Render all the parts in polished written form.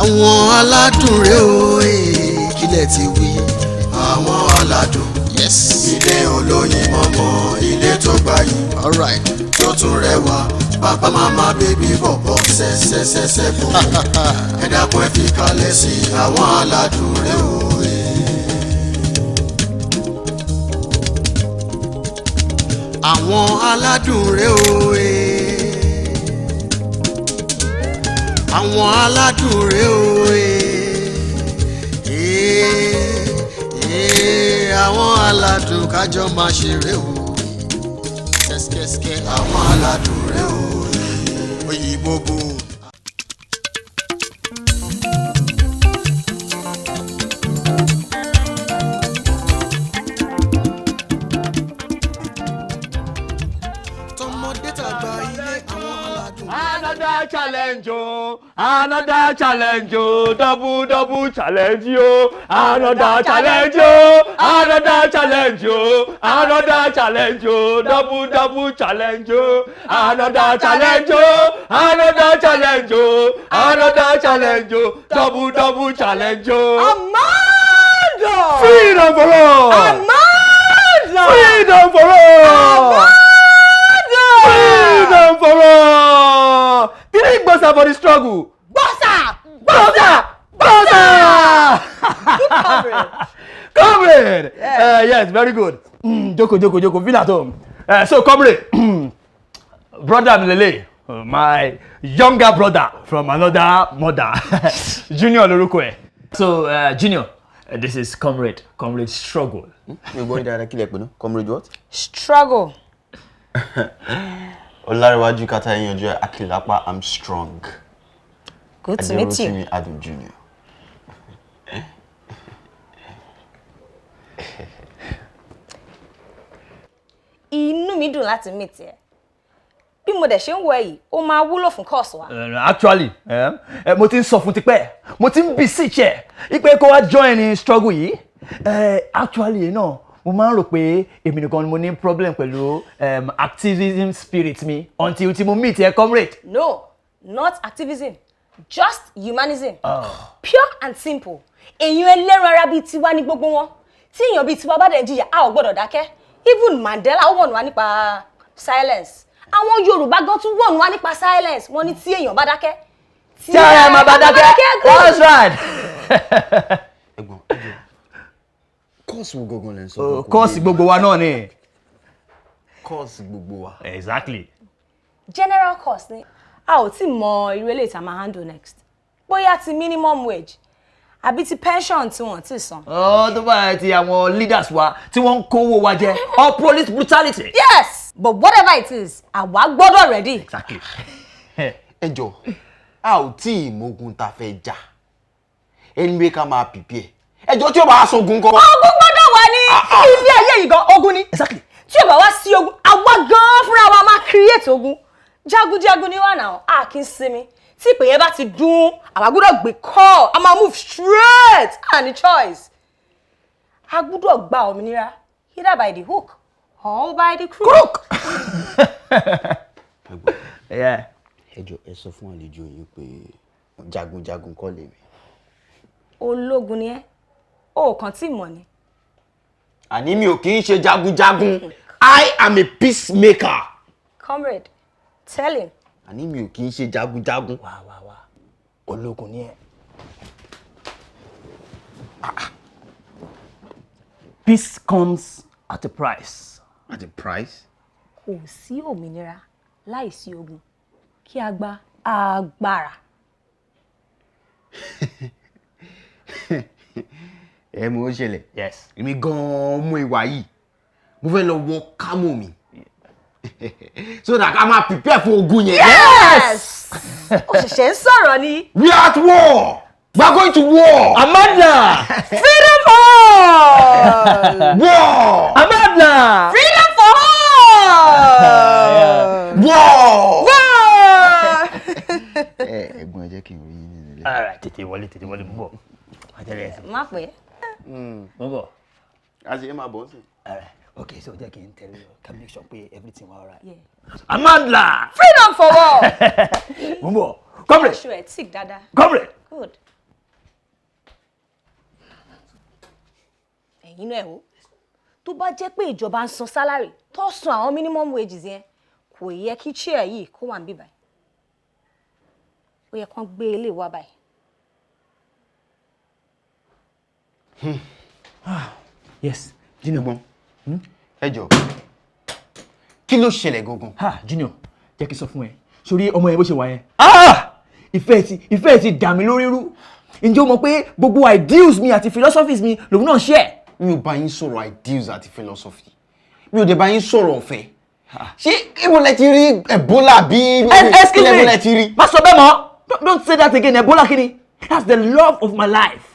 Àwọn aládùn rèé o, kílẹ̀ ti wí. Àwọn aládùn. Yes. Ilé olóyin mọ́mọ́, ilé tó gbayì. All right. Tó tún rẹwà, bàbá, màmá, baby, bọ̀bọ̀, ṣẹṣẹṣẹṣẹ bò. Ẹ dákun, ẹ fi kalẹ̀ sí àwọn aládùn rèé o. Àwọn aládùn rèé o. Àwọn aládùn rèé o. Àwọn aládùn kájọ máa ṣeré o. Kẹ́síkẹ́síkẹ́ àwọn aládùn rèé o. Òyìnbó bò. Tọmọdé tàgbà, ilé àwọn aládùn. Another challenge oh, another challenge oh, double double challenge oh, another challenge oh, another challenge oh, another challenge oh, double double challenge oh, another challenge oh, another challenge oh, another challenge oh, double double challenge oh. Amanda! Freedom for all! Amanda! Freedom for all! Amanda! Freedom for all! Three gbosa for the struggle. Gbosa! Gbosa! Gbosa! Good comrade. Comrade! Yes, very good. Jókòó, jókòó, jókòó, feel at home. So, comrade, brother mi lele, my younger brother from another mother, Junior lorúkọ ẹ̀. So, Junior, this is comrade, Comrade Struggle. Mi ò gbọ́ yín dáadáa. Kí lẹ pè ná? Comrade what? Struggle. Ọlárẹ̀wájú kata yanjú Akilapa, I'm strong. Good to meet you. Aderotimi Adun Junior. Inú mi dùn láti meet ẹ. Bí mo dẹ̀ ṣe ń wọ ẹ yìí, ó máa wúlò fún course wa. Actually, mo ti ń sọ fún tipẹ́, mo ti ń beseech ẹ̀ ipe kó wá join ní struggle yìí. Actually náà, mo máa ń rò pé èmi nìkan ni mo ní problem pẹ̀lú activism spirit mi until tí mo meet ẹ, comrade. No, not activism, just humanism. Pure and simple. Èèyàn ẹlẹ́ran ara bíi tiwa ní gbogbo wọn. Tí èèyàn bíi tiwa bá dẹ̀ ń jìyà, a ò gbọ́dọ̀ dákẹ́. Even Mandela, ó wọ̀nù wá nípa silence. Àwọn Yorùbá gan tún wọ̀nù wá nípa silence. Wọ́n ní tí èèyàn bá dákẹ́, tí ara ẹ̀ máa bá dákẹ́, that's right. Ẹ̀gbọ́n, ẹ jọ̀ọ́, course wo gangan lẹ ń sọ? Course gbogbo wa náà ni. Course gbogbo wa. Exactly. General course ni. A ò tí mọ irú eléyìí tá a máa handle next, bóyá ti minimum wage àbí ti pension tí wọ́n ti san. Ọ tó bá ti àwọn leaders wa tí wọ́n ń kówó wa jẹ or police brutality. Yes, but whatever it is, àwa gbọ́dọ̀ ready. Exactly. Ẹ jọ̀ọ́, a ò tí ì mógun tá a fẹ́ jà, ẹni pé ká máa prepare. Ẹ jọ̀ọ́, tí ó bá sógun kọ́? Ogun gbọ́dọ̀ wà ní ilé ayé yìí gan, ogun ni. Exactly. Tí ò bá wá sí ogun, àwa gan fúnra wa máa create ogun. Jagunjagun ni wà náà, a kì í sinmi. Tí ìpè yẹn bá ti dún, àwa gbọ́dọ̀ gbé call, a máa move straight, a ní choice. A gbọ́dọ̀ gba òmìnira, either by the hook or by the crook. Yeah. Ẹ jọ̀ọ́, ẹ sọ fún àlejò yín pé jagunjagun kọ́ lèmi. Ológun ni ẹ, o kàn tí mọ̀ ni. Àní mi ò kì í ṣe jagunjagun. I am a peacemaker. Comrade, tell him. Àní mi ò kì í ṣe jagunjagun. Wá wá wá, ológun ni ẹ. Peace comes at a price. At a price? Kò sí òmìnira láìsí ogun. Kí a gba agbára. Ẹ mọ̀ ó ṣẹlẹ̀. Yes. Èmi gan-an mú ìwà yìí, mo fẹ́ lọ wọ camo mi so that ká máa prepare fún ogun yẹn. Yes, ó ṣẹ̀ṣẹ̀ ń sọ̀rọ̀ ni. We are at war. We are going to war. Amandla! Freedom for all. War. Amandla! Freedom for all. War. War. Ẹ ẹ̀gbọ́n, ẹ jẹ́ kí n rí yín nínú ilé. Alright, tètè wọlé, tètè wọlé, mú bọ̀. Má tẹ̀lé ẹsẹ̀. Má pè é. Mú bọ̀. A ṣe é máa bọ̀ sí. Alright. Okay, so jẹ́ kí n tẹ̀lé ọ, ká make sure pé everything wà alright. Yeah. Amandla! Freedom for all. Mú bọ̀. Comrade! Aṣọ ẹ̀ tíì dáadáa. Comrade! Good. Ẹ̀yin náà ẹ̀ wò, tó bá jẹ́ pé ìjọba ń san salary, tó san àwọn minimum wages yẹn, kò yẹ kí chair yìí kó wà níbí báyìí. Ó yẹ kán gbé ilé wa báyìí. Yes, Junior. Ẹ̀gbọ́n, ẹ jọ, kí ló ṣẹlẹ̀ gangan? Ha, Junior, jẹ́ kí n sọ fún ẹ. Sórí ọmọ yẹn bó ṣe wà yẹn. Ah! Ìfẹ́ ti dà mí lórí rú. Ǹjẹ́ o mọ̀ pé gbogbo ideals mi àti philosophies mi lòun náà share? Mi ò bá yín sọ̀rọ̀ ideals àti philosophy, mi ò dẹ̀ bá yín sọ̀rọ̀ ọ̀fẹ́. Ṣé ibo lẹ ti rí Ebola bí? Excuse me. Ibo lẹ ti rí? Má sọ bẹ́ẹ̀ mọ́. Don't say that again. Ebola kini? That's the love of my life.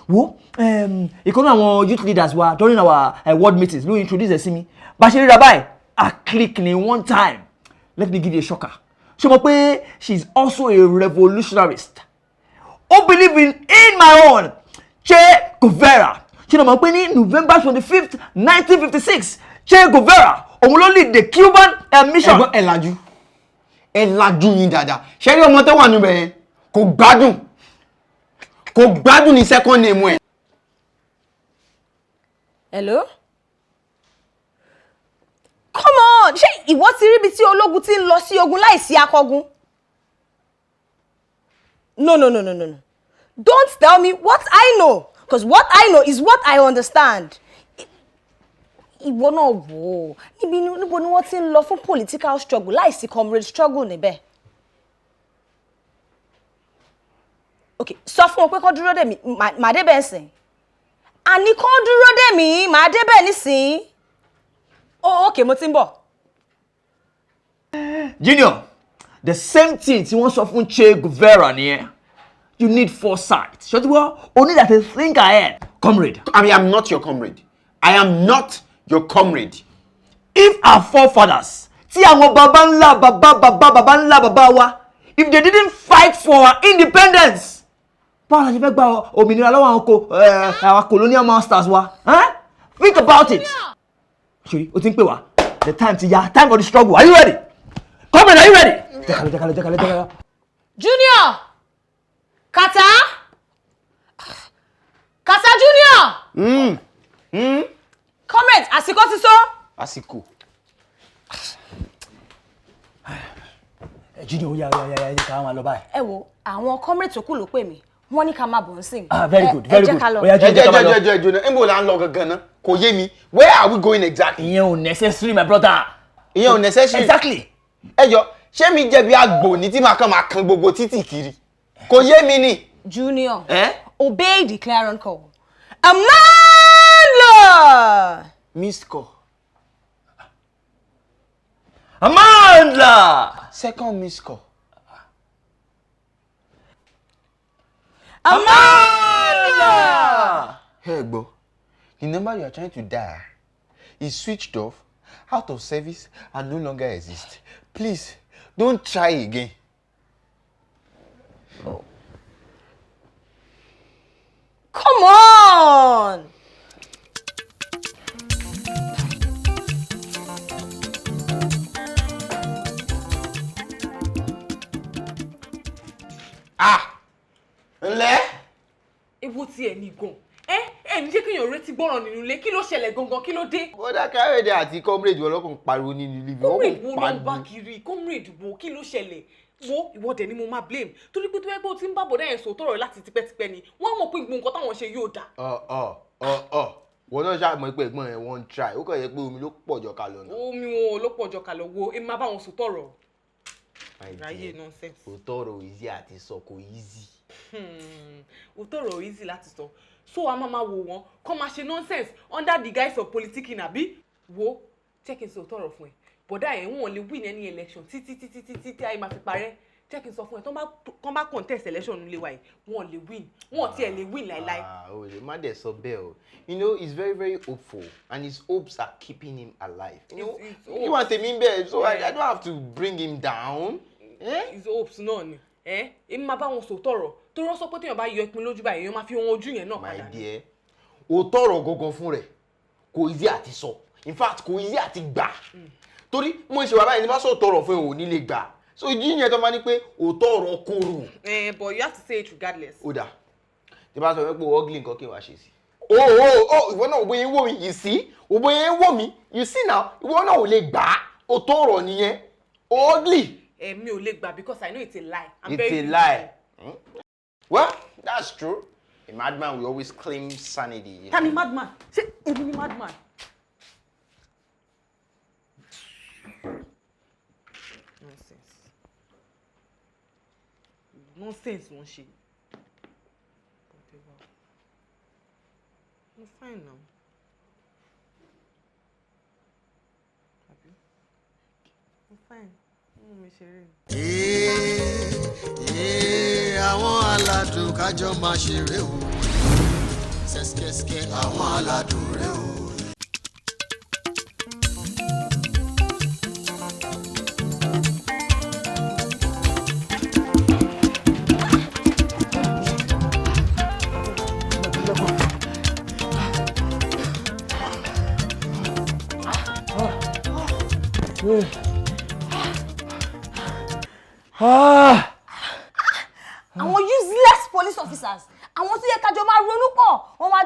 Wo, ìkan nínú àwọn youth leaders wa during our ward meetings ló introduce ẹ sí mi. Bá a ṣe ríra báyìí, a click ní one time. Let me give you a shocker. Ṣé o mọ̀ pé she is also a revolutionarist? Ó believe in my own Che Guevara. Ṣé o mọ̀ pé ní November 25th, 1956, Che Guevara òun ló lead the Cuban mission? Ẹ̀gbọ́n, ẹ lajú, ẹ lajú yín dáadáa. Ṣé rí ọmọ tó wà níbẹ̀ yẹn, kò gbádùn, kò gbádùn ní second name ẹ̀. Hello? Come on, ṣé ìwọ ti rí ibi tí ológun ti ń lọ sí ogun láìsí akọgun? No, no, no, no, no, no. Don't tell me what I know, because what I know is what I understand. Ìwọ náà wò ó, níbo ni wọ́n ti ń lọ fún political struggle láìsí comrade struggle níbẹ̀? Ok, sọ fún wọn pé kó dúró dè mí, màá débẹ̀ sìn. Àní kó dúró dè mí, màá débẹ̀ nísìnyí. Oh, ok, mo ti ń bọ̀. Junior, the same thing tí wọ́n sọ fún Che Guevara nìyẹn. You need foresight. Ṣé wọ́n o need to think ahead. Comrade. I am not your comrade. I am not your comrade. If our forefathers, tí àwọn baba ńlá baba baba baba ńlá baba wa, if they didn't fight for our independence, báwo la ṣe fẹ́ gba òmìnira lọ́wọ́ àwọn colonial masters wa? Huh? Think about it. Ṣé o ti ń pè wá? The time ti ya, time for the struggle. Are you ready? Comrade, are you ready? Jẹ́ ká lọ, jẹ́ ká lọ, jẹ́ ká lọ, jẹ́ ká lọ. Junior! Kata! Kata, Junior! Comrade, àsìkò ti tó. Àsìkò. Junior, ó yá, ó yá, ó yá, ká máa lọ báyìí. Ẹ wo, àwọn comrade tó kù ló pè mí. Wọ́n ní ká máa bọ̀ nísìn. Ah, very good, very Ẹ jẹ́ good. ká lọ. Ó yá, Ẹ jẹ́ jẹ́ ká máa lọ. jẹ́ jẹ́ jẹ́, níbo la ń lọ gangan náà? Kò yé mi. Where are we going exactly? Ìyẹn ò necessary, my brother. Ìyẹn ò necessary. Exactly. Ẹ jọ, ṣé mi jẹ̀bi àgbò ní tí màá kàn máa kan gbogbo títì kiri? Kò yé mi ni. Junior, Eh? obey the clarion call. Amandla! Missed call. Amandla! Second missed call. Amandla! Hey, gbọ́. The number you are trying to dial is switched off, out of service, and no longer exists. Please, don't try again. Come on! Ah! Ǹlẹ́? Ewo ti ẹ̀ ní gan. Ẹ ní jẹ́ kéèyàn retí gbọ́ràn nínú ilé. Kí ló ṣẹlẹ̀ gangan? Kí ló dé? Bọ́dà Káyọ̀dé àti comrade wọn lọ́kàn pariwo nínú ilé mi. Comrade wo ló ń bá kiri? Comrade wo? Kí ló ṣẹlẹ̀? Wo, ìwọ dẹ̀ ni mo máa blame. Torí pé tó yẹ pé o ti ń bá bọ̀dá yẹn sòótọ́ ọ̀rọ̀ láti tipẹ́tipẹ́ ni, wọ́n á mọ̀ pé gbogbo nǹkan táwọn ṣe yóò dáa. Ọ ọ ọ ọ wọn náà ṣàmọ̀ pé ẹ̀gbọ́n yẹn wọ́n ń try. Ó kàn yẹ pé omi ló pọ̀ jọ ká lọ nà. Omi wọn ló pọ̀ jọ ká lọ. Wo, èmi máa bá wọn sòótọ́ ọ̀rọ̀. Ráyè nonsense. Òótọ́ ọ̀rọ̀ easy àti sọ, kò easy. Òótọ́ ọ̀rọ̀ easy láti sọ. So a máa máa wò wọ́n kọ́ máa ṣe nonsense under the guise of politicking, àbí? Wo, jẹ́ kí n sọ òótọ́ ọ̀rọ̀ fún ẹ. Bọ̀dá yẹn, wọn ò lè win any election títí títí títí tí ayé máa fi parẹ́. Jẹ́ kí n sọ fún ẹ, tó bá contest election nílé wa yìí, wọn ò lè win, wọn ò tiẹ̀ lè win láíláí. Ah, o lè má dẹ̀ sọ bẹ́ẹ̀ o. You know, he's very very hopeful and his hopes are keeping him alive. You know, It's you want tèmi ń bẹ̀, so I don't have to bring him down. Eh? His hopes náà ni. Ẹ èmi máa bá wọn sòótọ́ ọ̀rọ̀, torí wọ́n sọ pé téèyàn bá yọ ìpín lójú báyìí, èèyàn máa fi ohun ojú yẹn náà My padà. dear, òótọ́ ọ̀rọ̀ gangan fún rẹ̀ kò easy àti sọ. In fact, kò easy àti gbà. Torí mo ṣe wà báyìí ní bá sọ òótọ́ ọ̀rọ̀ fún ẹ, ò ní lè gbà. So ìdí yẹn tó máa ní pé òótọ́ ọ̀rọ̀ korò. Eh, but you have to say it regardless. Ó dà, tí bá sọ pé ugly nǹkan, kí n wá ṣe sí. Oh, ìwọ náà, òbóye ń wò mí, you see, òbóye ń wò mí, you see now, ìwọ náà ò lè gbà á, òótọ́ ọ̀rọ̀ nìyẹn, ugly. Èmi ò lè gbà because I know it's a lie. I'm It's very a lie. Well, that's true. A madman will always claim sanity. Ta ni madman? Ṣé èmi ni madman? Nonsense. Nonsense wọ́n ṣe. Whatever. I'm fine now. Àbí? I'm fine. Mo mi ṣeré. Ee, àwọn aládùn kájọ máa ṣeré o, ṣẹ́ṣkẹ́ṣkẹ́ àwọn aládùn rẹ o. Ah! Àwọn useless police officers, àwọn tó yẹ kájọ máa ronú pọ̀, wọ́n wá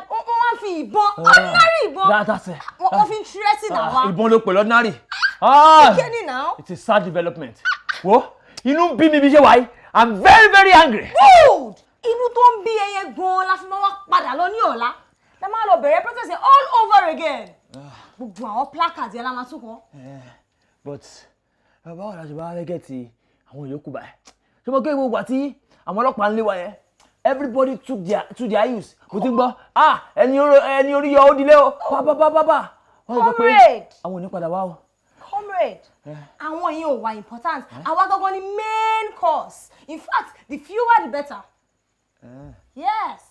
fi ìbọn, ordinary ìbọn, That's it. wọ́n fi ń threaten àwa. Ìbọn ló pè l'ordinary. Ah! Kíni náà? It's a sad development. Wo, inú ń bí mi bí ṣe wáyé. I'm very very angry. Good! Inú tó ń bí ẹyẹ gan-an la fi máa wá padà lọ ní ọ̀la, la máa lọ bẹ̀rẹ̀ protest yẹn all over again. Gbogbo àwọn placards yẹn la máa tún kọ. But báwo la ṣe bá fẹ́ get àwọn yòókù báyìí? Ṣé mo kí gbogbo àti àwọn ọlọ́pàá ń lé wa yẹn? Everybody took their to their heels. Mo ti ń gbọ́, ah, ẹni orí yọ ó dilé o. Pa pa pa pa pa. Wọ́n sọ pé Comrade! àwọn ò ní padà wá o. Comrade, àwọn yẹn ò wà important. Àwa gangan ni main course. In fact, the fewer the better. Yes.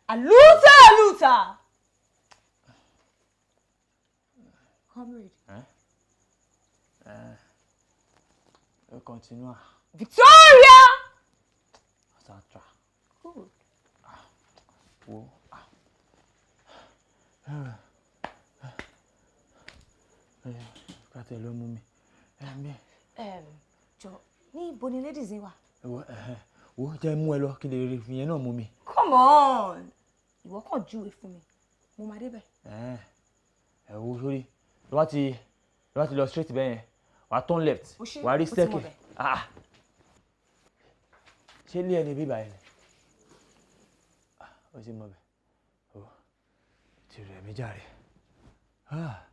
Aluta aluta. Comrade. Continue. Victoria. Satra. Good. Wo. Kátẹ́ ló mú mi. Ẹ̀mí. Jọ, ní ibo ni ladies yín wà? Wo, wo, jẹ́ mú ẹ lọ kí lè rí ìyẹn náà mú mi. Come on. Ìwọ kàn júwe fún mi. Mo máa débẹ̀. Ẹ wo sórí, ló bá ti lọ straight bẹ́ẹ̀ yẹn, wàá turn left, O ṣé, wàá rí o ti mọ̀ staircase. bẹ́ẹ̀. Ah. Ṣé ilé ẹni bíbá yẹn ni? Ah, ó ti mọ̀ bẹ́ẹ̀. O ti rẹ̀ mí jàre. Ah.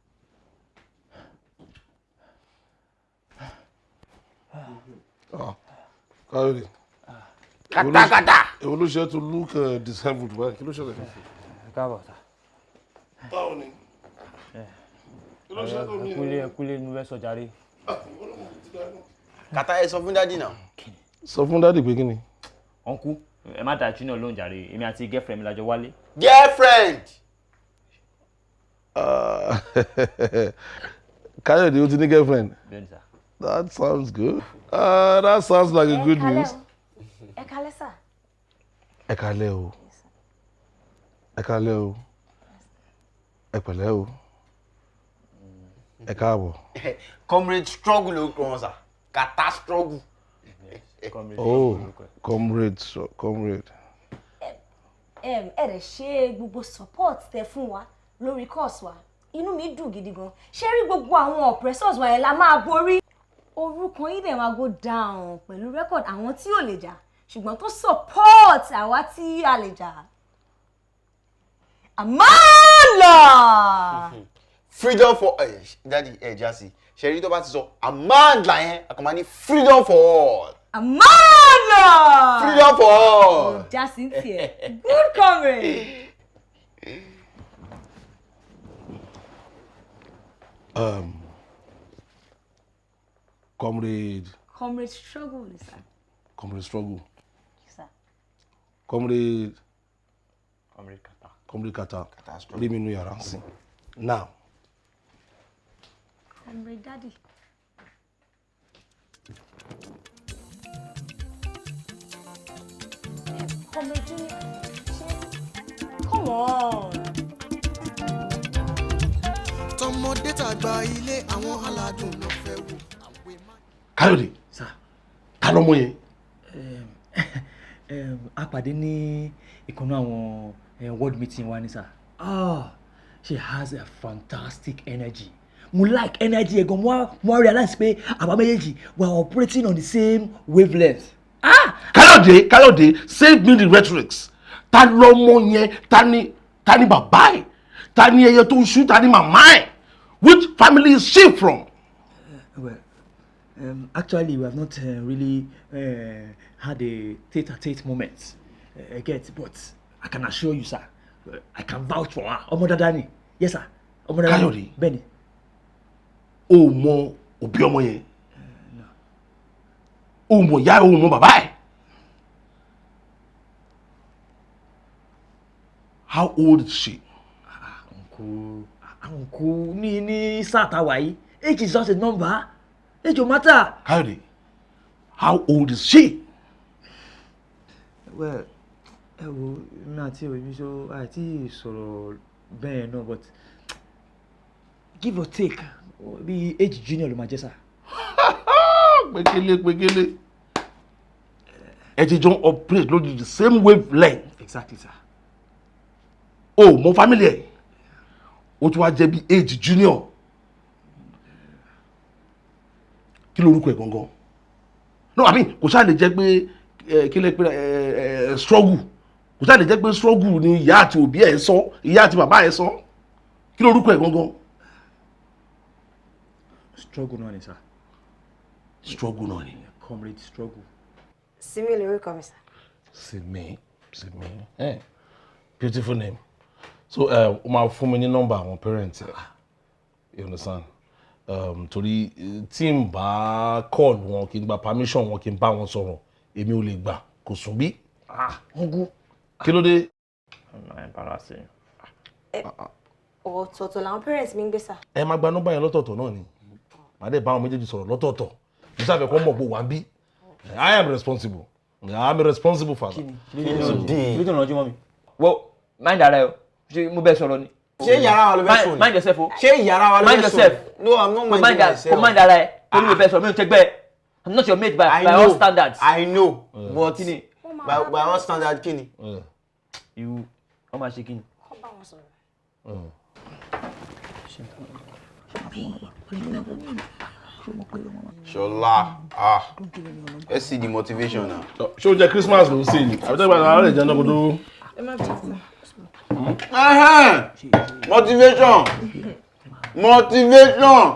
Ah, Káyọ̀dé. Katakata. Èwo ló ṣe to look disheveled báyìí? Kí ló ṣẹlẹ̀? Ẹ káàbọ̀ sá. Báwo ni? Kí ló ṣe tó mi? Ẹkúlé ẹkúlé ni mo fẹ́ sọ jàre. Kàtá, ẹ sọ fún daddy náà. Sọ fún daddy pé kí ni? Uncle, ẹ má dá Junior lóhùn jàre, èmi àti girlfriend mi la jọ wálé. Girlfriend. Ah, Káyọ̀dé, o ti ní girlfriend? Bẹ́ẹ̀ni sá. That sounds good. That sounds like a good news. Ẹ kálẹ́ sà. Ẹ kálẹ́ o. Ẹ kálẹ́ o. Ẹ pẹ̀lẹ́ o. Ẹ káàbọ̀. Comrade Struggle ló kọ́ wọn sà. Kàtá Struggle. Comrade. Oh, comrade, so, comrade. Ẹ rẹ̀ ṣe gbogbo support tẹ fún wa lórí course wa, inú mi dùn gidi gan. Ṣé rí gbogbo àwọn oppressors wa yẹn la máa borí. Orúkọ yín dẹ̀ máa go down pẹ̀lú record àwọn tí ò lè jà ṣùgbọ́n tó support àwa tí a lè jà. Amala! Freedom for daddy, ẹ já sí ṣẹ̀rí tó bá ti sọ Amandla yẹn, àkànmá ní freedom for all. Amala! Freedom for all. Já sí tiẹ̀. Good comrade. Comrade, Comrade Struggle ni sir. Comrade Struggle. Sir. Comrade, Comrade Kata. Comrade Kata. Kata Struggle. Rí mi nínú yàrá ń sìn. Now. Comrade Daddy. Comrade Junior. Ṣé, come on. Tọmọdé tàgbà, ilé àwọn aládùn ló fẹ́ wò. Káyọ̀dé. Sir. Ta lọmọ yẹn? A pàdé ní ìkànnì àwọn Ward meeting wa ni sir. Ah, she has a fantastic energy. Mo like energy ẹ̀ gan. Mo wá realize pé àwa méjèèjì, we are operating on the same wavelength. Ah! Káyọ̀dé, Káyọ̀dé, save me the rhetorics. Ta lọmọ yẹn? Ta ni bàbá ẹ̀? Ta ni ẹyẹ tó ń ṣú? Ta ni màmá ẹ̀? Which family is she from? Well, actually, we have not really had a tete-a-tete moment, get, but I can assure you, sir, I can vouch for her. Ọmọ dáadáa ni. Yes, sir. Ọmọ dáadáa ni. Káyọ̀dé. Bẹ́ẹ̀ni. O mọ òbí ọmọ yẹn? O mọ ìyá ẹ̀, o mọ bàbá ẹ̀? How old is she? Uncle, uncle, ní sáà tá a wà yìí, age is just a number. Age ò matter. Káyọ̀dé, how old is she? Well, ẹ wo, mi àti òbí so àti sọ̀rọ̀ bẹ́ẹ̀ náà, but give or take, bí age junior ló máa jẹ́ sir. Pékélé pékélé, ẹ ti jọ ń operate lórí the same wavelength. Exactly, sir. O mọ family ẹ̀, o tún wá jẹ́ bí age junior. Kí lorúkọ ẹ̀ gangan? No, I mean, kò ṣáà lè jẹ́ pé ẹ kí lè pé ẹ ẹ struggle, kò ṣáà lè jẹ́ pé struggle ni ìyá àti òbí ẹ̀ sọ, ìyá àti bàbá ẹ̀ sọ. Kí lorúkọ ẹ̀ gangan? Struggle náà ni, sir. Struggle náà ni. Comrade Struggle. Simi lorúkọ mi, sir. Simi, Simi, beautiful name. So o máa fún mi ní nọ́mbà àwọn parents ẹ, you understand? Torí tí n bá call wọn, kí n gba permission wọn, kí n bá wọn sọ̀rọ̀, èmi ò lè gbà kò sùn bí. Ah, uncle. Kí ló dé? I'm embarrassing. Ọ̀tọ̀ọ̀tọ̀ làwọn parents mi ń gbé, sir. Ẹ máa gba nọ́mbà yẹn lọ́tọ̀ọ̀tọ̀ náà ni. Màá dẹ̀ bá àwọn méjèèjì sọ̀rọ̀ lọ́tọ̀ọ̀tọ̀. Mo sábẹ̀ kọ́ mọ̀ pé wà ń bí. I am responsible. I am a responsible father. Kí ló dé? Kí ló tó rànjú mọ́ mi? Wo, mind ara ẹ o. Ṣé mo bẹ sọ̀rọ̀ ni? Ṣé yàrá wa ló fẹ́ sùn ni? Mind yourself o. Ṣé yàrá wa ló Mind fẹ́ sùn? yourself. No, I'm not minding Mind myself. Kò mind ara ẹ. Torí mi bẹ sọ̀rọ̀, mi ò tẹ́gbẹ́ ẹ. I'm not your mate by, I by all know, standards. I know, but Kí ni? by all standards, kí ni? Ìwú, wọ́n máa ṣe kí ni? Kọ́ bá wọn sọ̀rọ̀. Ṣọlá, ah, let's see the motivation now. Ṣé oúnjẹ Christmas ló ń sè ni? Àbí tẹ́gbà náà lè jẹun náà kó tó. Ẹ má bínú, sir. Motivation, motivation.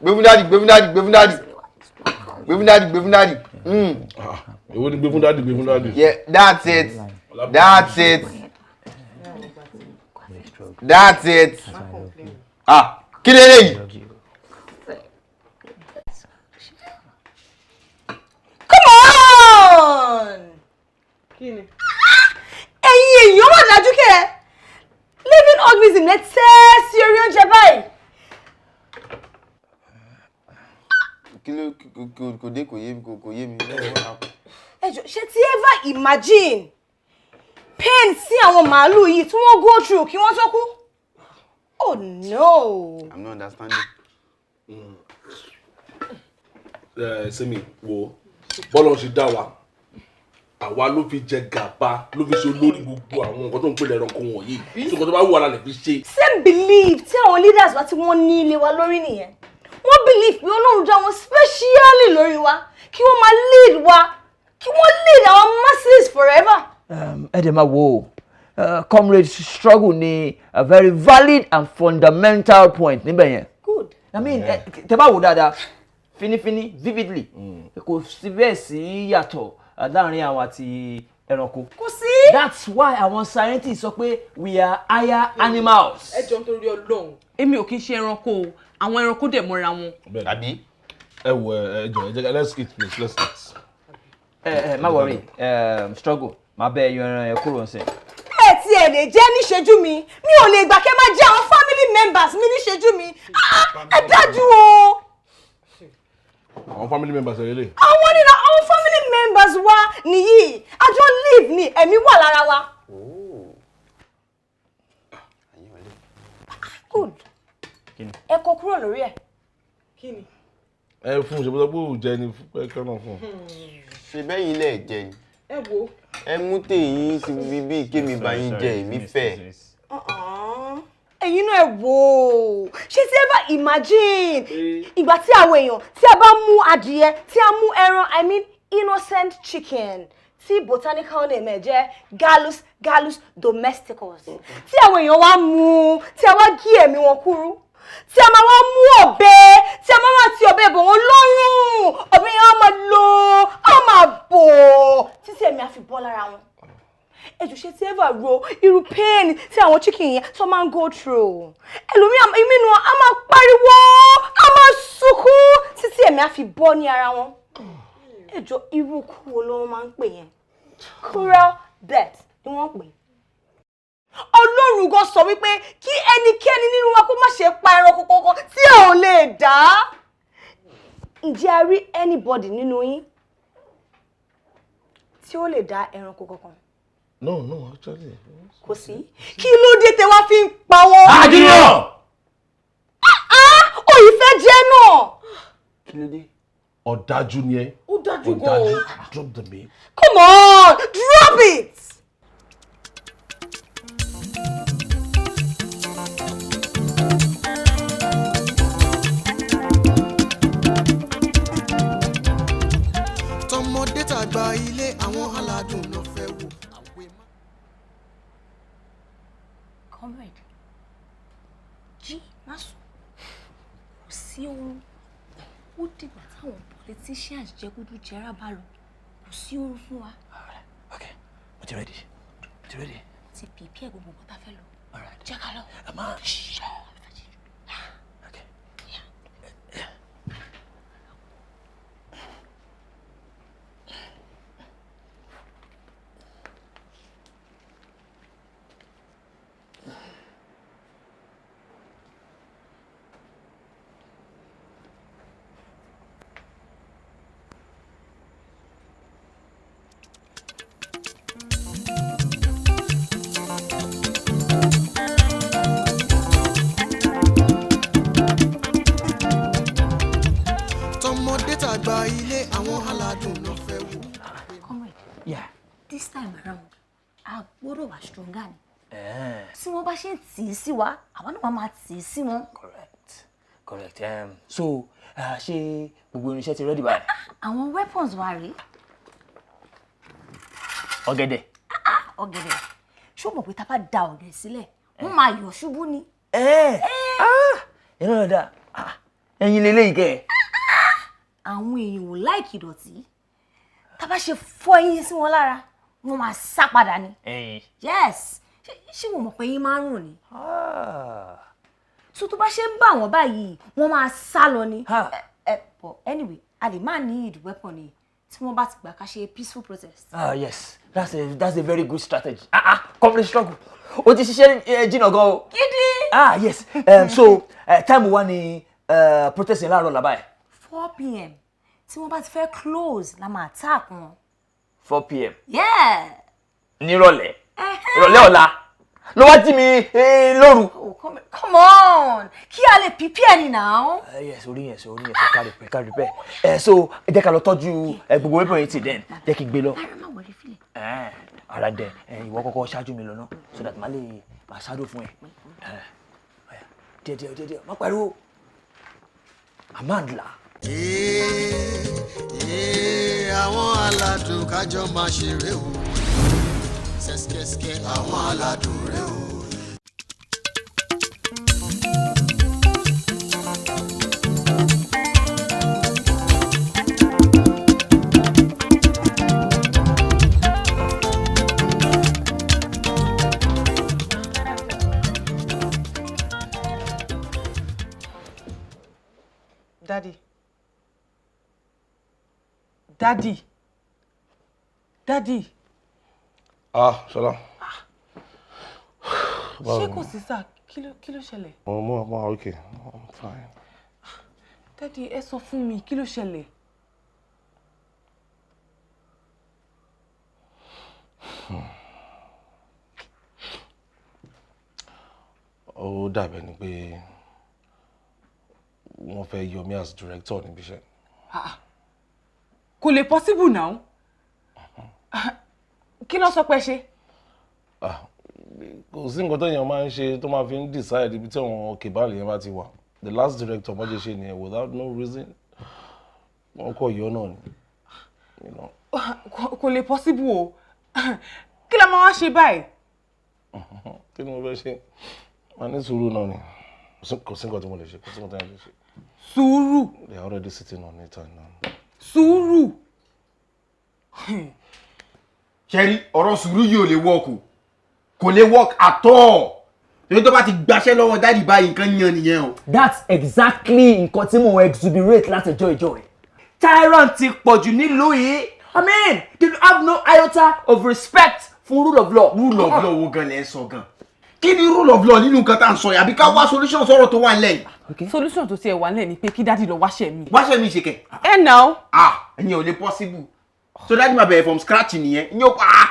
Gbé fún daddy, gbé fún daddy, gbé fún daddy, gbé fún daddy, gbé fún daddy. Èwo ni gbé fún daddy, gbé fún daddy? Yeah, that's it, that's it, that's it. Ah, kí lélẹ́yìí? Come on! Kí ni? Ẹ̀yin èèyàn wà dájú kẹ́ ẹ. Living organism lẹ tẹ́ sí orí oúnjẹ báyìí. Kí ló kò dé? Kò yé mi, kò yé mi. Ẹ jọ̀ọ́, ṣé tí ever imagine pain sí àwọn màálù yìí tí wọ́n go through kí wọ́n tó kú? Oh no! I'm not understanding. Ẹ Simi, wo bọ́lá ṣe dá wa, àwa ló fi jẹ gàba, ló fi ṣe olórí gbogbo àwọn nǹkan tó ń pè lẹ́ranko wọ̀nyí tí nǹkan tó bá wù wá la lè fi ṣe. Same belief tí àwọn leaders wa tí wọ́n ní ilé wa lórí nìyẹn. Wọ́n believe pé Ọlọ́run dá wọn specially lórí wa kí wọ́n máa lead wa, kí wọ́n lead our masses forever. Ẹ dẹ̀ máa wo o, Comrade Struggle ní a very valid and fundamental point níbẹ̀ yẹn. Good. I mean, tẹ bá wò dáadáa finifini, vividly, kò sí bẹ́ẹ̀ sí yàtọ̀ láàrin àwọn àti ẹranko. Kò sí. That's why àwọn scientists sọ pé we are higher animals. Ẹ jọ, nítorí Ọlọ́run, èmi ò kí ń ṣe ẹranko o. Àwọn ẹranko dẹ̀ mọ́ra wọn. Àbí? Ẹ wo, ẹ jọ, ẹ jẹ́ let's eat, please, let's eat. Ẹ ẹ má worry, Struggle, má bẹ́ẹ̀ yọ ẹran yẹn kúrò nsìn. Ẹ tí ẹ lè jẹ́ níṣẹ́jú mi, mi ò lè gbà kẹ́ máa jẹ́ àwọn family members mi níṣẹ́jú mi. Ah, ẹ dájú o. Àwọn family members ẹ lélẹ̀. Àwọn nínú àwọn family members wa nìyí, àjọ live ni, ẹ̀mí wà lára wa. Good. Ẹ kọ kúrò lórí ẹ. Kí ni? Ẹ fún un, ṣe bó sọ pé òun jẹ ni, ẹ kẹ́ náà fún un. Ṣe bẹ́yìn lẹ̀ jẹ ni? Ẹ wo, Ẹ mú tèyí sí bíbí kémi bá yín jẹ, èmi fẹ́. Ẹ̀yin náà, ẹ wò ó, ṣé tí ẹ bá imagine ìgbà tí àwọn èèyàn, tí a bá mú adìyẹ, tí a mú ẹran, I mean innocent chicken, tí botanical name ẹ̀ jẹ́ Gallus gallus domesticus, tí àwọn èèyàn wá mú, tí a wá gé ẹ̀mí wọn kúrú, tí a máa wá mú ọ̀bẹ, tí a máa wá ti ọ̀bẹ bọ̀ wọ́n lọ́rùn, ọ̀bẹ yẹn á máa lọ, á máa bọ̀ títí ẹ̀mí á fi bọ́ lára wọn. Ẹ jọ̀ọ́, ṣé tí ever ro irú pain tí àwọn chicken yẹn tó máa ń go through? Ẹlòmíì inú wọn á máa pariwo, á máa sunkún títí ẹ̀mí á fi bọ́ ní ara wọn. Ẹ jọ̀ọ́, irú ikú wo ló máa ń pè yẹn? Cruel death ni wọ́n pè. Ọlọ́run gan sọ wípé kí ẹnikẹ́ni nínú wa kó má ṣe pa ẹranko kankan tí ẹ ò lè dá. Ǹjẹ́ a rí anybody nínú yín tí ó lè dá ẹranko kankan? No, actually. Kò sí. Kí ló dé tẹ wá fi ń pa wọ́n? Ah, Junior! Ah, òyì fẹ́ jẹ́ náà. Kí ló dé? Ọ̀dájú ni ẹ. Ó dájú gan o. Ọ̀dájú. Drop the meat. Come on, drop it. Tọmọdé tàgbà, ilé àwọn aládùn ló fẹ́ wò. Comrade, jí, má sùn. Kò sí oorun. Ó dìgbà táwọn politicians jẹgúdújẹrá bá lọ, kò sí oorun fún wa. Okay, mo ti ready, mo ti ready. Ti prepare gbogbo nǹkan tá a fẹ́ lò. Alright. Jẹ́ ká lọ. Àmọ́. Ṣé. Okay. Yeah. Tọmọdé tàgbà, ilé àwọn aládùn ló fẹ́ wò. Comrade, Yeah. this time around, a gbọ́dọ̀ wà stronger ni. Eh. Tí wọ́n bá ṣe ń tì í sí wa, àwa náà máa tì í sí wọn. Correct. So, ṣé gbogbo irinṣẹ́ ti ready báyìí? Àwọn weapons wa rèé. Ọ̀gẹ̀dẹ̀. Ọ̀gẹ̀dẹ̀. Ṣé o mọ̀ pé tá a bá da ọ̀gẹ̀dẹ̀ sílẹ̀, wọ́n máa yọ̀ ṣubú ni? Ẹ ah, iná náà dáa. Ah, ẹyin leléyìí kẹ. Àwọn èèyàn ò like ìdọ̀tí. Tá a bá ṣe fọ́ eyín sí wọn lára, wọ́n máa sá padà ni. Ẹyin. Yes. Ṣé o mọ̀ pé eyín máa ń rùn ni? Ah. So tó bá ṣe ń bá wọn báyìí, wọ́n máa sá lọ ni. Ha. Ẹ but anyway, a lè má need weapon ni tí wọ́n bá ti gbà ká ṣe peaceful protest. Ah yes, that's a very good strategy. Ah ah, comrade struggle. O ti ṣiṣẹ́ jìnnà gan o. Gidi. Ah yes, so time wa ni protest yẹn láàárọ̀ làbá ẹ̀? 4 p.m. Tí wọ́n bá ti fẹ́ close la máa attack wọn. 4 p.m. Yeah. Nírọ̀lẹ́. Ìrọ̀lẹ́ ọ̀la. Ló wá jí mi lóru. Oh, come on, kí a lè prepare ni now. Yes, orí yẹn sọ, orí yẹn sọ, ká prepare, ká prepare. So jẹ́ ká lọ tọ́jú gbogbo weapon yìí tì, then jẹ́ kí n gbé lọ. Rárá, má wọlé, filẹ̀. Ara dẹ ìwọ kọ́kọ́ ṣáájú mi lọ ná, so that má lè máa ṣáájú fún ẹ. Ọ̀yà, díẹ̀ díẹ̀ díẹ̀ díẹ̀, má pariwo. Amandla. Ee, àwọn aládùn, kájọ máa ṣeré o, ṣẹ́ṣkẹ́ṣkẹ́ àwọn aládùn rẹ o. Daddy. Daddy. Daddy. Ah, Ṣọlá. Ṣé kò sí sir? Kí ló ṣẹlẹ̀? Mo okay. I'm fine. Daddy, ẹ sọ fún mi, kí ló ṣẹlẹ̀? Ó dàbẹ̀ ni pé wọ́n fẹ́ yọ mí as director níbi iṣẹ́. Kò lè possible now. Kí ló sọ pé ṣe? Ah, kò sí nǹkan téèyàn máa ń ṣe tó máa fi ń decide ibi tí àwọn cabal yẹn bá ti wà. The last director bọ́n ṣe ṣe nìyẹn without no reason. Wọ́n kọ̀ yọ náà ni. You know. Kò lè possible o. Kí la máa wá ṣe báyìí? Kí ni mo fẹ́ ṣe? Màá ní sùúrù náà ni. Kò sí nǹkan tí mo lè ṣe, kò sí nǹkan tí mo lè ṣe. Sùúrù. They are already sitting on it and Sùúrù. Ṣẹ́rí, ọ̀rọ̀ sùúrù yìí ò lè work o, kò lè work at all, torí tó bá ti gbaṣẹ́ lọ́wọ́ daddy báyìí, nǹkan yan nìyẹn o. That's exactly nǹkan tí mò ń exuberate látọjọ́ ìjọ ẹ̀. Tyrant ti pọ̀jù nílùú yìí. I mean, they have no iota of respect fún rule of law. Rule of law wo gan lẹ ń sọ gan? Kí ni rule of law nínú nǹkan tá à ń sọ yìí? Àbí ká wá solution sọ̀rọ̀ tó wà nílẹ̀ yìí? Solution tó tiẹ̀ wà nílẹ̀ ni pé kí daddy lọ wáṣẹ́ mi. Wáṣẹ́ mi ṣe kẹ̀? Ẹ nà ó. Ah, ìyẹn ò lè possible. So daddy máa bẹ̀rẹ̀ from scratch nìyẹn. Ìyẹn ò pa á,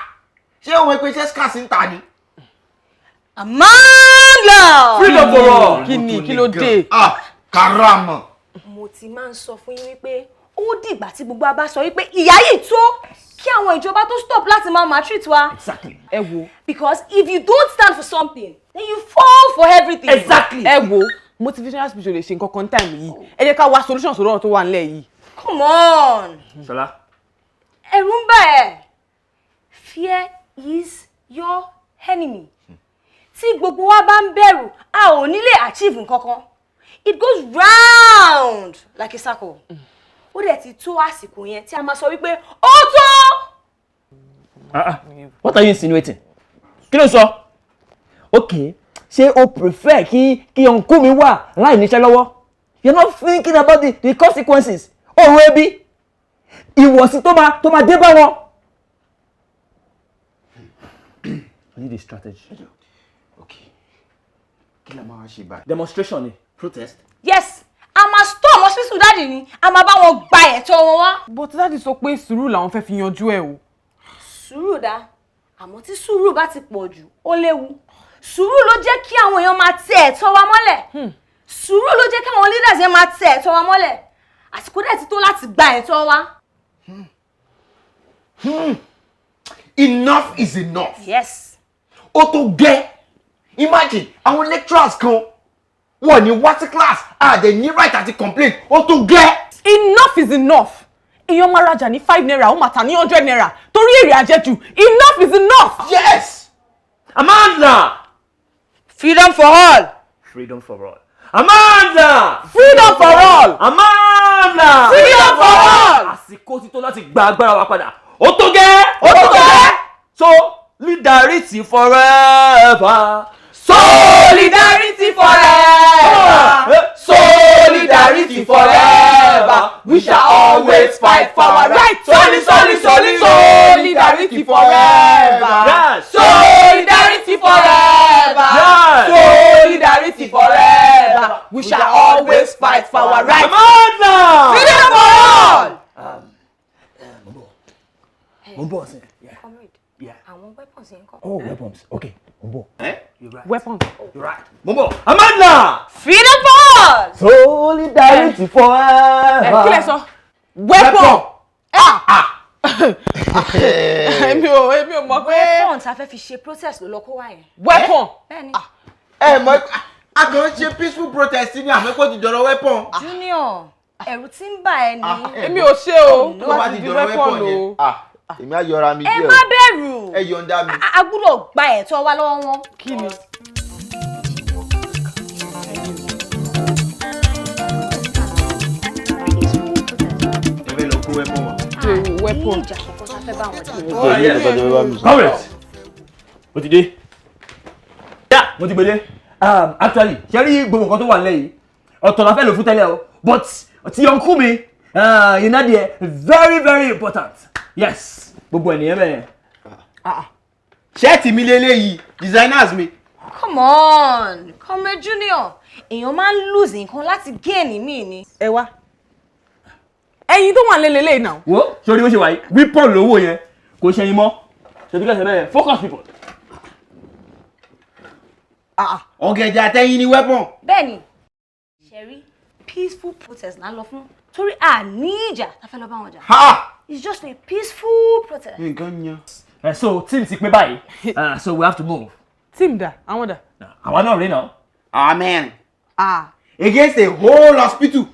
ṣé òun pé iṣẹ́ scratch ń ta ni? Amanda! Freedom for all. Kí ni? Kí ló dé? Ah, karama. Mo ti máa ń sọ fún yín wípé ó dìgbà tí gbogbo wa bá sọ wípé ìyà yìí tó kí àwọn ìjọba tó stop láti máa maltreat wa. Exactly. Ẹ wo. Because if you don't stand for something, then you fall for everything. Exactly. Ẹ wo, motivational speech ò lè ṣe nǹkan kan time yìí. Ẹ jẹ́ ká wá solution sọ̀rọ̀ tó wà nílẹ̀ yìí. Come on. Ṣọlá. Ẹ̀rù ń bà ẹ́. Fear is your enemy. Tí gbogbo wa bá ń bẹ̀rù, a ò ní lè achieve nǹkan kan. It goes round like a circle. Ó dẹ̀ ti tó àsìkò yẹn tí a máa sọ wípé ó tó. What are you insinuating? Kí ló ń sọ? Okay, ṣé o prefer kí uncle mi wà láì níṣẹ́ lọ́wọ́? You're not thinking about the consequences. Òun ebi, ìwọ̀sí tó máa dé bá wọn. I need a strategy. Okay, kí la máa ṣe báyìí? Demonstration ni. Protest. Yes, a máa storm hospital daddy ni, a máa bá wọn gba ẹ̀tọ́ wọn wá. But daddy sọ pé sùúrù làwọn fẹ́ fi yanjú ẹ̀ o. Sùúrù dá, àmọ́ tí sùúrù bá ti pọ̀ jù, ó léwu. Sùúrù ló jẹ́ kí àwọn èèyàn máa tẹ ẹ̀tọ́ wa mọ́lẹ̀. Sùúrù ló jẹ́ kí àwọn leaders yẹn máa tẹ ẹ̀tọ́ wa mọ́lẹ̀. Àsìkò dẹ̀ ti tó láti gba ẹ̀tọ́ wa. Enough is enough. Yes. Ó tó gẹ́. Imagine, àwọn lecturers kan wọ́n ní wá sí class, a dẹ̀ ní right àti complain. Ó tó gẹ́. Enough is enough. Èèyàn máa rajà ní 5 naira, ó máa tà ní 100 naira torí èrè àjẹjù. Enough is enough. Yes. Amanda! Freedom for all. Freedom for all. Amanda! Freedom for all. Amanda! Freedom for all. Àsìkò ti tó láti gba agbára wa padà. Ó tó gẹ́! Ó tó gẹ́! Solidarity forever. Solidarity forever. Solidarity forever. We shall always fight for our rights. Soli, soli, soli, solidarity forever. Yes. Solidarity forever. Yes. Solidarity forever. We shall always fight for our rights. Amanda! Freedom for all. Mo ń bọ̀ sí. Comrade, Yeah. àwọn weapons yẹn kọ́. Oh, weapons. Okay, mo ń bọ̀. You're right. Weapons. You're right. Mo ń bọ̀. Amanda! Freedom for all. Solidarity forever. Ẹ kí lẹ sọ? Weapon. Èmi ò mọ̀ pé. Weapon tá a fẹ́ fi ṣe protest ló lọ kó wá yẹn. Weapon. Bẹ́ẹ̀ni. Ẹ mọ̀, a kàn ń ṣe peaceful protest ní àmọ́ ti dọ̀rọ̀ weapon. Junior, ẹ̀rù tí ń bà ẹ́ ní. Èmi ò ṣe o. Tó bá ti di weapon o. Ah, èmi á yọra mi Ẹ díẹ̀ má o. bẹ̀rù. Ẹ yọ̀ǹda mi. A gbúdọ̀ gba ẹ̀tọ́ wa lọ́wọ́ wọn. Kí ni? Ẹ fẹ́ lọ kó weapon wa. Weapon. Ní ìjà kankan tá a fẹ́ bá wọn jà. Comrades, mo ti dé. Yeah, mo ti gbede. Actually, ṣe rí gbogbo nǹkan tó wà nílẹ̀ yìí, ọ̀tọ̀ la fẹ́ lò fún tẹ́lẹ̀ o, but ti uncle mi, you know there, very very important. Yes, gbogbo ènìyàn bẹ́ẹ̀. Shirt mi lélẹ́yìí, designers mi. Come on, Comrade Junior, èèyàn máa ń lose nǹkan láti gain míì ni. Ẹ wá. Ẹyin tó wà lélẹ́lẹ́ náà. Wo, sórí bó ṣe wà yìí, weapon lówó yẹn, kò ṣẹyin mọ́. Ṣètò kẹsẹ̀ bẹ́ẹ̀, focus people. Ọ̀gẹ̀dẹ̀ àtẹ̀yìn ni weapon. Bẹ́ẹ̀ni, ṣẹ̀rí, peaceful protest là ń lọ fún torí a ní ìjà tá a fẹ́ lọ bá wọn jà. Ha! It's just a peaceful protest. Nǹkan yan. So team ti pé báyìí, so we have to move. Team dà, àwọn dà? Àwa náà rí náà. Amen. Ah. Against a whole hospital.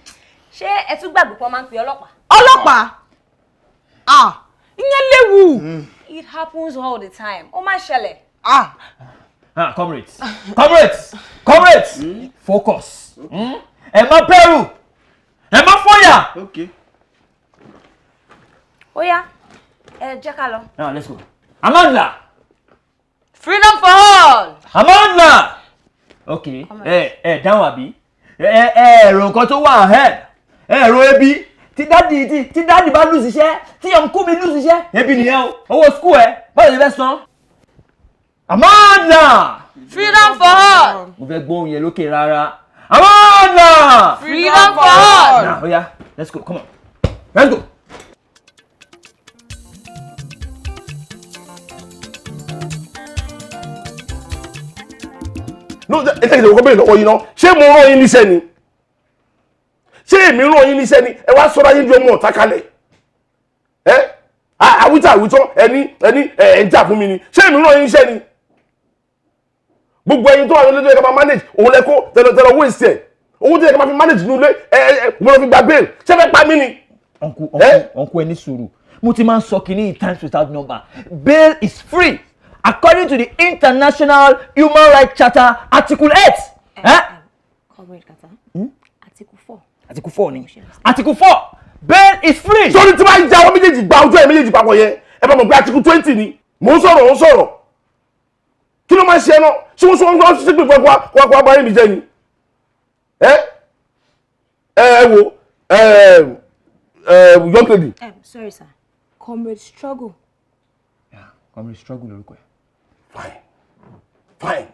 Ṣé ẹ tún gbàgbé pé wọ́n máa ń pe ọlọ́pàá? Ọlọ́pàá? Ah, ìyẹn léwu. It happens all the time. Ó máa ń ṣẹlẹ̀. Ah. Ah, comrades, comrades, comrades, focus. Ẹ má bẹ̀rù, ẹ má fòyà. Okay. Ó yá, ẹ jẹ́ ká lọ. Now let's go. Amanda! Freedom for all! Amanda! Okay, ẹ dáhùn àbí? Ẹ ẹ̀rọ nǹkan tó wà ahead. Ẹ ẹ̀rọ ebi tí daddy tí daddy bá lose iṣẹ́, tí uncle mi lose iṣẹ́, ebi nìyẹn o. Owó school ẹ, báwo ni fẹ́ san? Amanda! Freedom for all! Mo fẹ́ gbóhùn yẹn lókè rárá. Amanda! Freedom for all! Now, oya, let's go, come on. Let's go. No, ẹ tẹ́kẹ̀tẹ̀ kọ́kọ́ bẹ́ẹ̀ lọ́wọ́ yín náà. Ṣé mo rán yín níṣẹ́ ni? Ṣé èmi rán yín níṣẹ́ ni? Ẹ wá sọ́ra yín di ọmọ ọ̀tá kalẹ̀. Ẹ àwítà àwítọ́, ẹni ẹ ń jà fún mi ni. Ṣé èmi rán yín níṣẹ́ ni? Gbogbo ẹyin tó wà lójú ẹ ká máa manage òun lẹ kó tẹlẹ waste ẹ. Owó tó yẹ ká máa fi manage nínú ilé, ẹ ẹ mo lọ fi gba bail. Ṣé fẹ́ pa mí ni? Uncle, uncle, uncle, ẹ ní sùúrù. Mo ti máa ń sọ kínní times without number. Bail is free according to the International Human Rights Charter, Article 8. Eh? Comrade Kata, Article 4. Article 4 ni. Article 4, bail is free. Sórí tí máa ń ja àwọn méjèèjì gba ojú ẹ méjèèjì papọ̀ yẹn, ẹ bá mọ̀ pé Article 20 ni. Mò ń sọ̀rọ̀, ò ń sọ̀rọ̀. Kí ló máa ń ṣe ẹ náà? Ṣé wọ́n sọ wọ́n ṣe pé fún ẹ kó wá bá yín mi jẹ́ ni? Ẹ wo ẹ young lady. Sorry sir, Comrade Struggle. Yeah, Comrade Struggle lorúkọ ẹ. Fine, fine,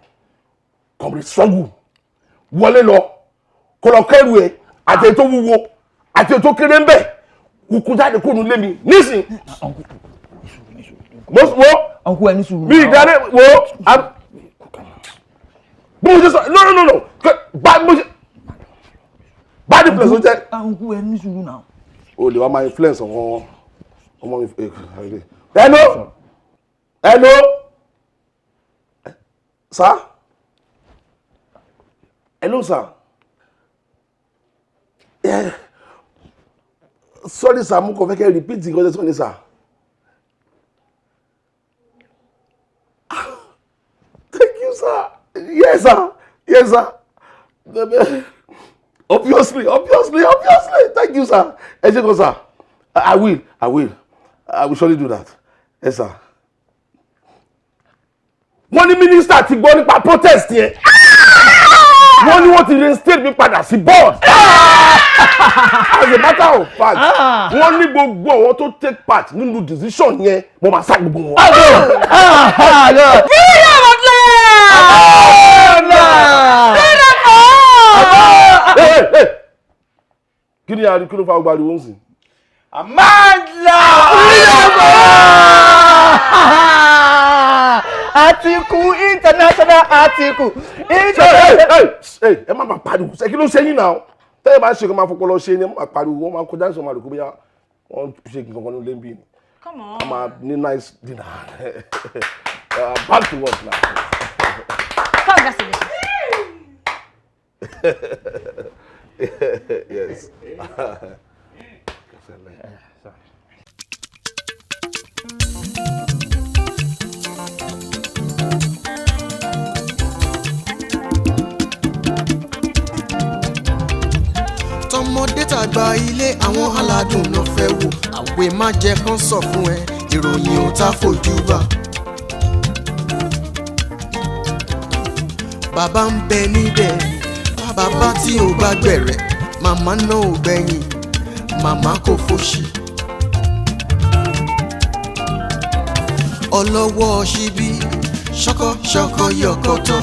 Comrade Struggle, wọlé lọ, kó lọ kẹrù ẹ àti ètò wúwo àti ètò kéré ń bẹ, kúkú jáde kúrò nílé mi nísìn. Mo wo. Uncle, ẹ ní sùúrù. Mi ìdáná wo bí mo ṣe sọ, no, no, no, no, bá mo ṣe bad influence ló jẹ. Uncle, ẹ ní sùúrù náà. O lè wá máa influence ọmọ ọmọ mi. Hello, hello, sir. Hello, sir. Yeah. Sorry sir, mo kàn fẹ́ kẹ́ repeat nǹkan tẹ́ sọ ni, sir. Thank you, sir. Yes sir, yes sir. Obviously, obviously, obviously. Thank you, sir. Ẹ ṣé gan, sir. I will, I will, I will surely do that. Yes sir. Wọ́n ní mínísítà ti gbọ́ nípa protest yẹn. Wọ́n ní wọ́n ti reinstate mi padà sí board. As a matter of fact, wọ́n ní gbogbo àwọn tó take part nínú decision yẹn, mo máa sá gbogbo wọn. Freedom at last! Freedom for all! Hey, hey. Kí ni ariwo? Kí ló fa gbogbo ariwo ń sìn? Amandla! Atiku international, Atiku. Hey, hey, hey, ẹ má máa pariwo. Ṣe kí ló ṣe yín náà? Tẹ́lẹ̀ bá ṣe kó máa fọpọlọ ṣe ni. Ẹ má máa pariwo. Wọ́n máa kọjá ìṣọ̀, máa rò kó bóyá wọ́n ṣe nǹkan kan ní ilé ń bí ni. Come on. A máa ní nice dinner. Back to work now. Congratulations. Yes. Sorry. Tọmọdé tàgbà, ilé àwọn aládùn náà fẹ́ wò. Àwẹ̀ má jẹ́ kán sọ fún ẹ, ìròyìn ò tá fojú bá. Bàbá ń bẹ níbẹ̀, bàbá tí ò bá gbẹ̀rẹ̀, màmá náà ò gbẹ̀yìn, màmá kò fòṣì. Ọlọ́wọ́ ṣíbí ṣọkọ ṣọkọ yọkọtọ.